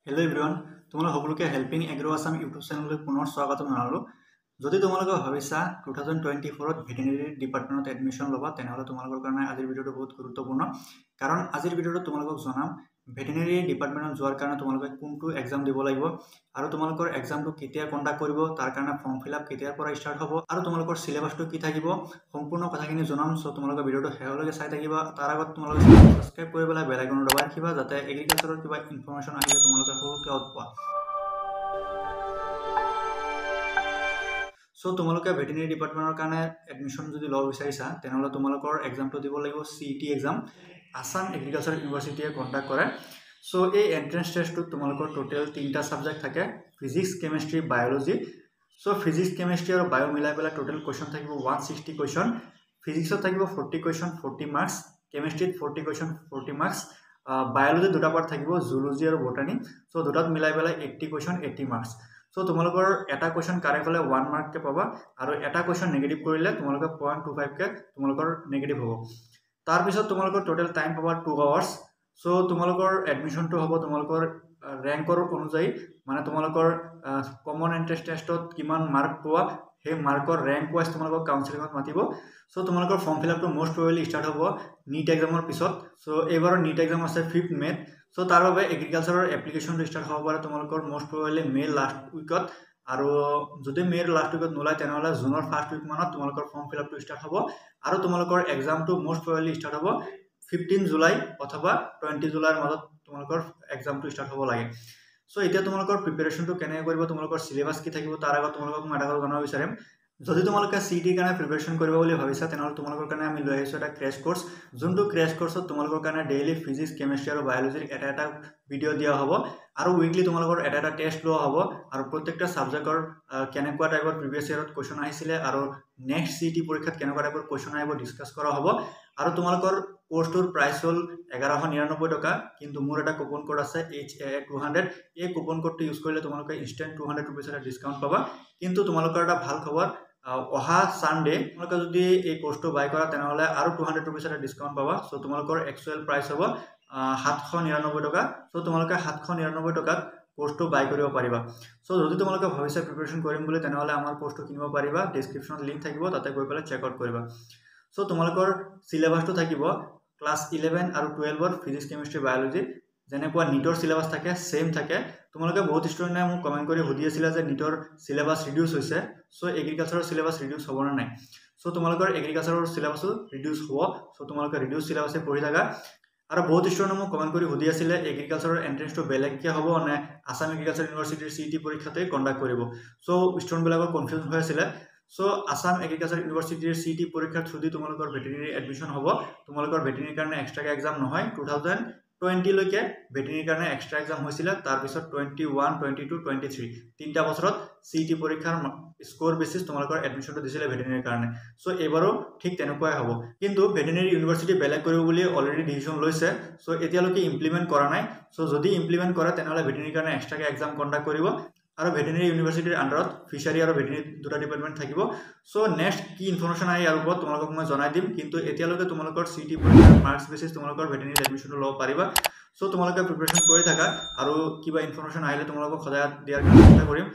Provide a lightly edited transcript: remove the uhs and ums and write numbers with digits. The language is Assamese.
হেল্ল' এভৰিৱান, তোমালোক সকলোকে হেল্পিং এগ্ৰ' আছাম ইউটিউব চেনেললৈ পুনৰ স্বাগতম জনালোঁ। যদি তোমালোকে ভাবিছা 2024ত ভেটেনেৰী ডিপাৰ্টমেণ্টত এডমিশ্যন ল'বা, তেনেহ'লে তোমালোকৰ কাৰণে আজিৰ ভিডিঅ'টো বহুত গুৰুত্বপূৰ্ণ। কাৰণ আজিৰ ভিডিঅ'টোত তোমালোকক জনাম ভেটেনেৰী ডিপাৰ্টমেণ্টত যোৱাৰ কাৰণে তোমালোকে কোনটো এক্সাম দিব লাগিব আৰু তোমালোকৰ এক্সামটো কেতিয়া কণ্ডাক্ট কৰিব, তাৰ কাৰণে ফৰ্ম ফিল আপ কেতিয়াৰ পৰা ষ্টাৰ্ট হ'ব আৰু তোমালোকৰ চিলেবাছটো কি থাকিব, সম্পূৰ্ণ কথাখিনি জনাম। চ' তোমালোকে ভিডিঅ'টো শেষলৈকে চাই থাকিবা। তাৰ আগত তোমালোকে ছাবস্ক্ৰাইব কৰি পেলাই বেল আইকনত দবাই ৰাখিবা, যাতে এগ্ৰিকালচাৰৰ কিবা ইনফৰ্মেশ্যন আহিলে তোমালোকে সৰুকৈ আউট পোৱা। চ' তোমালোকে ভেটেনেৰী ডিপাৰ্টমেণ্টৰ কাৰণে এডমিশ্যন যদি ল'ব বিচাৰিছা, তেনেহ'লে তোমালোকৰ এক্সামটো দিব লাগিব CET exam. Assam agriculture ইউনিভাৰ্চিটিয়ে কণ্ডাক্ট কৰে। চ' এই এণ্ট্ৰেঞ্চ টেষ্টটোত তোমালোকৰ টোটেল তিনিটা ছাবজেক্ট থাকে, physics, chemistry, biology. So physics, chemistry আৰু বায়' মিলাই পেলাই টোটেল কুৱেশ্যন থাকিব 160 কুৱেশ্যন। ফিজিক্সত থাকিব 40 কুৱেশ্যন 40 মাৰ্কছ, কেমেষ্ট্ৰিত 40 কুৱেশ্যন 40 মাৰ্কছ, বায়'লজিত দুটা পাৰ্ট থাকিব, জুলজি আৰু বটানী। চ' দুটাত মিলাই পেলাই 80 কুৱেশ্যন 80 মাৰ্কছ। চ' তোমালোকৰ এটা কুৱেশ্যন কাৰেক্ট হ'লে 1 মাৰ্ককৈ পাবা আৰু এটা কুৱেশ্যন নিগেটিভ কৰিলে তোমালোকে 0.25কৈ তোমালোকৰ নিগেটিভ হ'ব। তাৰপিছত তোমালোকৰ টোটেল টাইম পাবা 2 আৱাৰ্ছ। চ' তোমালোকৰ এডমিশ্যনটো হ'ব তোমালোকৰ ৰেংকৰ অনুযায়ী, মানে তোমালোকৰ কমন এণ্ট্ৰেঞ্চ টেষ্টত কিমান মাৰ্ক পোৱা সেই মাৰ্কৰ ৰেংক ৱাইজ তোমালোকক কাউন্সিলিঙত মাতিব। চ' তোমালোকৰ ফৰ্ম ফিল আপটো মষ্ট প্ৰবেবলি ষ্টাৰ্ট হ'ব নিট এক্সামৰ পিছত। চ' এইবাৰৰ নিট এক্সাম আছে 5 মে'ত। চ' তাৰ বাবে এগ্ৰিকালচাৰৰ এপ্লিকেশ্যনটো ষ্টাৰ্ট হ'ব পাৰে তোমালোকৰ মষ্ট প্ৰবেবলি মে' লাষ্ট উইকত, আৰু যদি মে'ৰ লাষ্ট উইকত নোলায় তেনেহ'লে জুনৰ ফাৰ্ষ্ট উইক মানত তোমালোকৰ ফৰ্ম ফিল আপটো ষ্টাৰ্ট হ'ব আৰু তোমালোকৰ এক্সামটো মষ্ট প্ৰবেবলি ষ্টাৰ্ট হ'ব 15 জুলাই অথবা 20 জুলাইৰ মাজত তোমালোকৰ এক্সামটো ষ্টাৰ্ট হ'ব লাগে। চ' এতিয়া তোমালোকৰ প্ৰিপেৰেশ্যনটো কেনেকৈ কৰিব, তোমালোকৰ চিলেবাছ কি থাকিব, তাৰ আগত তোমালোকক মই এটা কথা জনাব বিচাৰিম। যদি তোমালোকে চি ই টিৰ কাৰণে প্ৰিপেৰেশ্যন কৰিব বুলি ভাবিছা, তেনেহ'লে তোমালোকৰ কাৰণে আমি লৈ আহিছোঁ এটা ক্ৰেছ কৰ্চ, যোনটো ক্ৰেছ কৰ্চত তোমালোকৰ কাৰণে ডেইলি ফিজিক্স, কেমেষ্ট্ৰি আৰু বায়'লজিৰ এটা এটা ভিডিঅ' দিয়া হ'ব আৰু উইকলি তোমালোকৰ এটা এটা টেষ্ট লোৱা হ'ব আৰু প্ৰত্যেকটা ছাবজেক্টৰ কেনেকুৱা টাইপৰ প্ৰিভিয়াছ ইয়েৰত কুৱেশ্যন আহিছিলে আৰু নেক্সট চি ই টি পৰীক্ষাত কেনেকুৱা টাইপৰ কুৱেশ্যন আহিব ডিছকাছ কৰা হ'ব। আৰু তোমালোকৰ কৰ্চটোৰ প্ৰাইচ হ'ল 1199 টকা, কিন্তু মোৰ এটা কুপন কোড আছে HA200। এই কুপন কোডটো ইউজ কৰিলে তোমালোকে ইনষ্টেণ্ট 200 ৰুপিজ এটা ডিছকাউণ্ট পাবা। কিন্তু তোমালোকৰ এটা ভাল খবৰ, অহা ছানডে তোমালোকে যদি এই কৰ্চটো বাই কৰা তেনেহ'লে আৰু 200 ৰুপিজ এটা ডিছকাউণ্ট পাবা। চ' তোমালোকৰ একচুৱেল প্ৰাইচ হ'ব 799 টকা। চ' তোমালোকে 799 টকাত কৰ্চটো বাই কৰিব পাৰিবা। চ' যদি তোমালোকে ভাবিছা প্ৰিপেৰেশ্যন কৰিম বুলি, তেনেহ'লে আমাৰ কৰ্চটো কিনিব পাৰিবা। ডিছক্ৰিপশ্যনত লিংক থাকিব, তাতে গৈ পেলাই চেক আউট কৰিবা। চ' তোমালোকৰ চিলেবাছটো থাকিব ক্লাছ 11 আৰু 12ৰ ফিজিক্স, কেমেষ্ট্ৰি, বায়'লজি, যেনেকুৱা নিটৰ চিলেবাছ থাকে ছেইম থাকে। তোমালোকে বহুত ষ্টুডেণ্টে মোক কমেণ্ট কৰি সুধি আছিলে যে নিটৰ চিলেবাছ ৰিডিউচ হৈছে, চ' এগ্ৰিকালচাৰৰ চিলেবাছ ৰিডিউচ হ'বনে নাই। চ' তোমালোকৰ এগ্ৰিকালচাৰৰ চিলেবাছো ৰিডিউচ হ'ব। চ' তোমালোকে ৰিডিউচ চিলেবাছে পঢ়ি থাকা। আৰু বহুত ষ্টুডেণ্টে মোক কমেণ্ট কৰি সুধি আছিলে এগ্ৰিকালচাৰৰ এণ্ট্ৰেঞ্চটো বেলেগকৈ হ'ব নে আছাম এগ্ৰিকালচাৰ ইউনিভাৰ্চিটিৰ চি ই টি পৰীক্ষাতেই কণ্ডাক্ট কৰিব। চ' ষ্টুডেণ্টবিলাকৰ কনফিউজন হৈ আছিলে। চ' আছাম এগ্ৰিকালচাৰ ইউনিভাৰ্চিটিৰ চি ই টি পৰীক্ষাৰ থ্ৰুদি তোমালোকৰ ভেটেনেৰী এডমিশ্যন হ'ব। তোমালোকৰ ভেটেনেৰীৰ কাৰণে এক্সট্ৰাকৈ এক্সাম নহয়। 2020লৈকে ভেটেনেৰীৰ কাৰণে এক্সট্ৰা এক্সাম হৈছিলে, তাৰপিছত 21, 22, 23 তিনিটা বছৰত চি ই টি পৰীক্ষাৰ স্ক'ৰ বেচিছ তোমালোকৰ এডমিশ্যনটো দিছিলে ভেটেনেৰীৰ কাৰণে। চ' এইবাৰো ঠিক তেনেকুৱাই হ'ব, কিন্তু ভেটেনেৰী ইউনিভাৰ্চিটি বেলেগ কৰিব বুলি অলৰেডি ডিচিশ্যন লৈছে। চ' এতিয়ালৈকে ইমপ্লিমেণ্ট কৰা নাই। চ' যদি ইমপ্লিমেণ্ট কৰে তেনেহ'লে ভেটেনেৰীৰ কাৰণে এক্সট্ৰাকৈ এক্সাম কণ্ডাক্ট কৰিব আৰু ভেটেনেৰী ইউনিভাৰ্চিটিৰ আণ্ডাৰত ফিচাৰী আৰু ভেটেনেৰী দুটা ডিপাৰ্টমেণ্ট থাকিব। চ' নেক্সট কি ইনফৰ্মেশ্যন আহে ইয়াৰ ওপৰত তোমালোকক মই জনাই দিম, কিন্তু এতিয়ালৈকে তোমালোকৰ চি ই টি পৰীক্ষাৰ মাৰ্কছ বেচিছ তোমালোকৰ ভেটেনেৰী এডমিশ্যনটো ল'ব পাৰিবা। চ' তোমালোকে প্ৰিপেৰেশ্যন কৰি থাকা আৰু কিবা ইনফৰ্মেশ্যন আহিলে তোমালোকক সদায় দিয়াৰ কাৰণে চেষ্টা কৰিম।